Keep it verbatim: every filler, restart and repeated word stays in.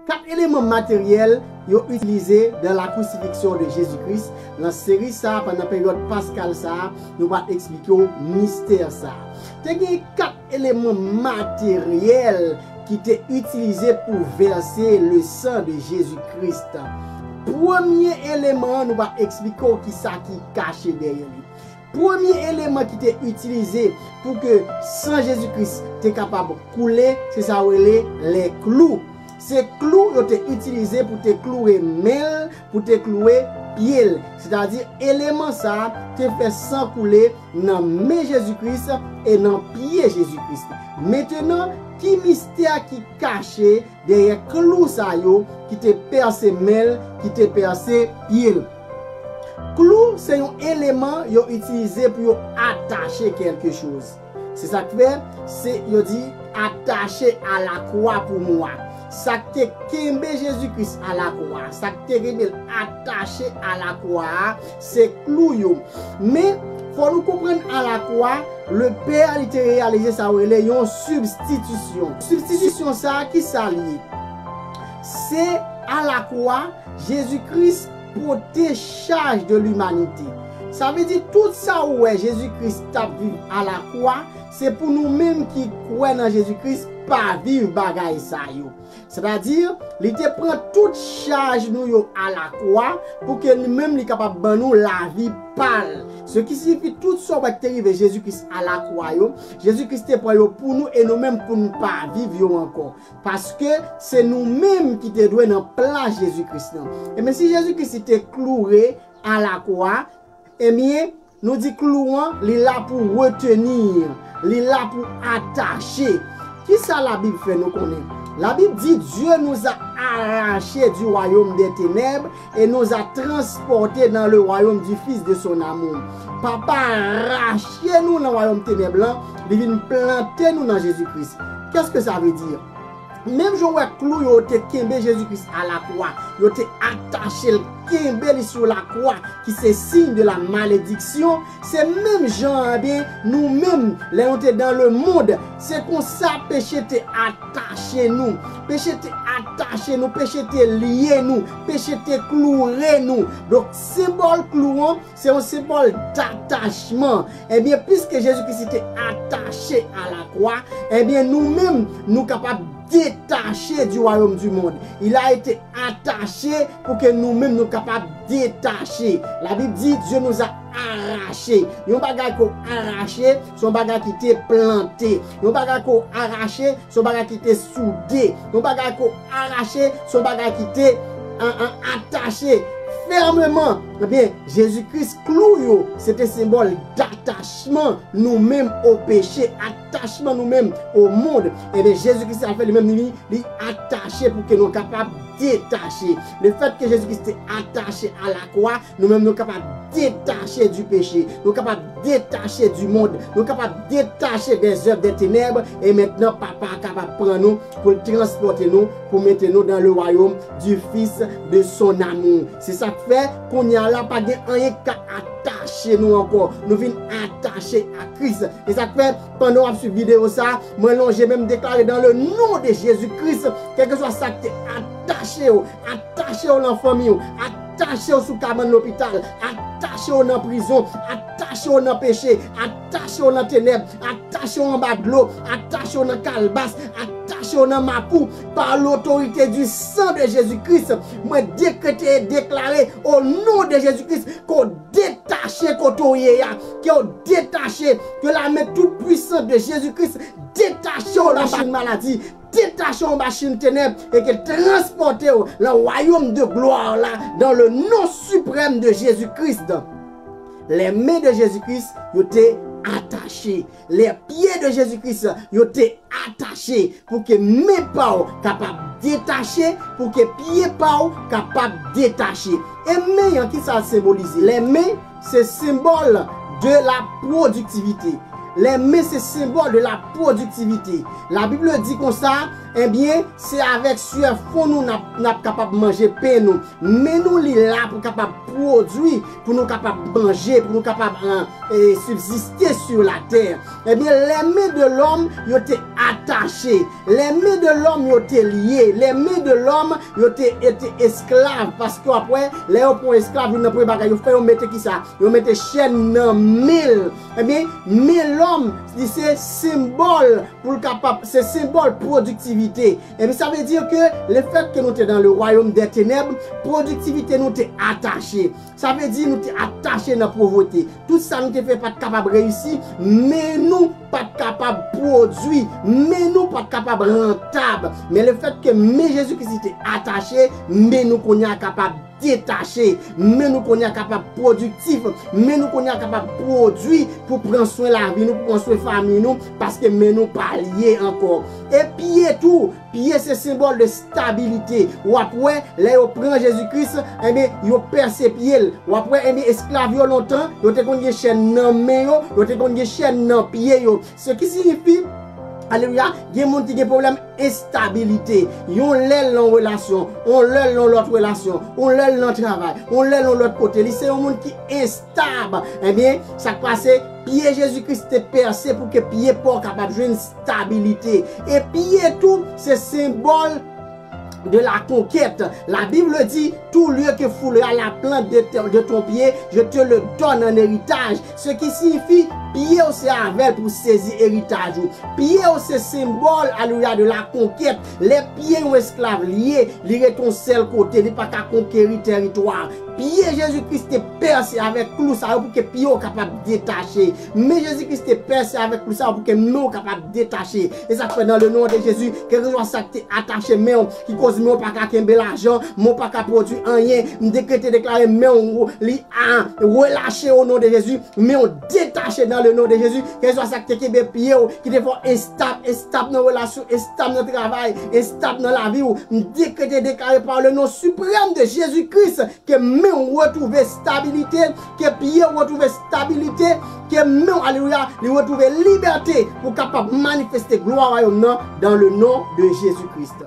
Kat eleman materyèl yo itilize dans la crucifixion de Jésus-Christ. Nan seri sa a, pandan peryòd paskal sa a, nou va eksplike w mistè sa a. Te gen kat eleman materyèl ki te itilize pou vèse le sang de Jésus-Christ. Premye eleman an, nou va eksplike w kisa ki kache dèyè li. Premye eleman ki te itilize pou ke san Jezikri te kapab koule, se sa yo rele lè klou. Se klou yo te itilize pou te kloure men l, pou te kloure pye l. Sètadi, eleman sa a te fè san koule nan men Jezikri e nan pye Jezikri. Mentenan, ki mistè ki kache dèyè klou sa yo ki te pèse men l, ki te pèse pye l? Klou se yon eleman yo itilize pou yo atache kèlke choz. Se sa k fè, se, yo di, attaché à la croix pour moi. Sa k te kenbe Jezikri alakwa, sa k te kenbe l atache alakwa a, se klou yo. Men, fò nou konprann alakwa, Lepè li te reyalize sa yo rele yon sibstitisyon. Sibstitisyon sa a, ki sa l ye? Se alakwa, Jezikri pote chaj de limanite. Sa vle di tout sa ou wè Jezikri t ap viv alakwa, se pou nou menm ki kwè nan Jezikri pa viv bagay sa yo. Sètadi, li te pran tout chaj nou yo alakwa pou ke li menm li kapab ban nou lavi pa l. Se ki siyifi tout sa w wè ki te rive Jezikri alakwa yo, Jezikri te pran yo pou nou e nou menm pou n pa viv yo ankò. Paske se nou menm ki te dwe nan plas Jezikri nan. Ebyen, si Jezikri te kloure alakwa, ebyen, nou di klou an, li la pou reteni, li la pou atache. Kisa Labib fè nou konnen? Labib di, Dieu nous a arrachés du royaume des ténèbres et nous a transportés dans le royaume du Fils de son amour. Papa rache nou nan wayòm tenèb lan, li vin plante nou nan Jezikri. Qu'est-ce que ça veut dire? Menm jan w wè klou yo te kenbe Jezikri alakwa, yo te atache l, kenbe li sou lakwa, ki se siy de la malediksyon, se menm jan an, ebyen, nou menm, lè nou te dans le monde, se konsa peche te atache nou. Peche te atache nou, peche te lye nou, peche te kloure nou. Donk, senbòl klou an, se yon senbòl datachman. Ebyen, piske Jezikri te atache alakwa, ebyen, nou menm, nou kapab détaché du royaume du monde. Il a été attaché pou ke nou menm nou kapab detache. Labib di, Dieu nous a arrachés. Yon bagay ke w arache, se yon bagay ki te plante. Yon bagay ke w arache, se yon bagay ki te soude. Yon bagay ke w arache, se yon bagay ki te, an, an, atache fèmeman. Ebyen, Jezikri, klou yo, se te senbòl datachman nou menm o peche, atachman nou menm o mond. Ebyen, Jezikri al fè li menm, li, li atache pou ke nou kapab detache. Lefètke Jezikri te atache alakwa, nou menm nou kapab detache du péché, nou kapab detache du monde, nou kapab detache des œuvres des ténèbres, e mentnan Papa a kapab pran nou pou l transpòte nou, pou mete nou dans le royaume du Fils de son amour. Se sa k fè, kounye a la, pa gen anyen k ka atache nou ankò. Nou vin atache a Kris. E sa k fè, pandan w ap swiv videyo sa, mwen lonje men m deklare dans le nom de Jésus-Christ, kèlkeswa sa k te atache w, atache w nan fanmi w, atache w sou kabann lopital, atache w nan prizon, atache w nan peche, atache w nan tenèb, atache w anba dlo, atache w nan kalbas, atache w nan mapou, par l'autorité du sang de Jésus-Christ, mwen dekrete e deklare, au nom de Jésus-Christ, ke w detache kote w ye a, ke w detache, que la main toute puissante de Jésus-Christ detache w anba machin maladi, detache w anba machin tenèb, e ke l transpòte w nan wayòm de glwa la, dans le nom suprême de Jésus-Christ. Les mains de Jésus-Christ, yo te atache. Les pieds de Jésus-Christ, yo te atache. Pou ke men pa w kapab detache, pou ke pye pa w kapab detache. E men an, kisa l senbolize? Les mains, se senbòl de la pwodiktivite. Les mains, se senbòl de la pwodiktivite. La Bible di konsa, Ebyen, se avèk swè fon nou n ap, n ap kapab manje pen nou. Men nou li la pou kapab pwodui, pou nou kapab manje, pou nou kapab, eh, eh, sibsiste sur la terre. Ebyen, les mains de l'homme, yo te atache. Les mains de l'homme, yo te lye. Les mains de l'homme, yo te, yo te esklav. Paske w ap wè, lè yo pran esklav, youn nan premye bagay yo fè, yo mete kisa? Yo mete chèn nan men l. Ebyen, men lòm, li se senbòl pou l kapab, se senbòl pwodiktivite. Ebyen, sa vle di ke lefètke nou te dans le royaume des ténèbres, pwodiktivite nou te atache. Sa vle di nou te atache nan povrete. Tout sa nou te fè pa t kapab reyisi, men nou pa t kapab pwodui, men nou pa t kapab rantab. Men lefètke men Jezi Kris li te atache, men nou kounye a kapab detache, men nou kounye a kapab pwodiktif, men nou kounye a kapab pwodui pou pran swen lavi nou, pou pran swen fanmi nou, paske men nou pa lye ankò. E pye tou, pye se senbòl de stabilite. W ap wè, lè yo pran Jezi Kris, ebyen, yo pèse pye l. W ap wè, ebyen, esklav yo lontan, yo te konn gen chèn nan men yo, yo te konn gen chèn nan pye yo. Se ki siyifi, alelouya, gen moun ki gen pwoblèm enstabilite. Yon lè l nan relasyon, yon lè l nan lòt relasyon, yon lè l nan travay, yon lè l nan lòt kote. Li se yon moun ki enstab. Ebyen, sa k pase, pye Jezi Kris te pèse pou ke pye pa w kapab jwenn stabilite. E pye tou, se senbòl de la conquête. La Bible dit, tout lieu que foulera la plante de, te- de ton pied, je te le donne en héritage. Ce qui signifie, pye w se avè l pou sezi eritaj ou. Pye w se senbòl, alelouya, de la conquête. Lè pye yon esklav lye, li ret yon sèl kote, li pa ka konkeri tèritwa. Pye Jezi Kris te pèse avèk klou sa yo pou ke pye w kapab detache. Men Jezi Kris te pèse avèk klou sa yo pou ke men w kapab detache. E sa k fè dans le nom de Jésus, kèlkeswa sa k te atache men w, ki koz men w pa ka kenbe lajan, men w pa ka pwodui anyen, m dekrete deklare men w li a relache au nom de Jésus, men w detache dans le nom de Jésus, kèlkeswa sa k te kenbe pye w, ki te fè w enstab, enstab nan relasyon, enstab nan travay, enstab nan lavi w, m dekrete deklare par le nom suprême de Jésus Christ, ke men w retwouve stabilite, ke pye w retwouve stabilite, ke men w, alelouya, li retwouve libète pou kapab manifeste glwa wayòm nan dans le nom de Jésus Christ.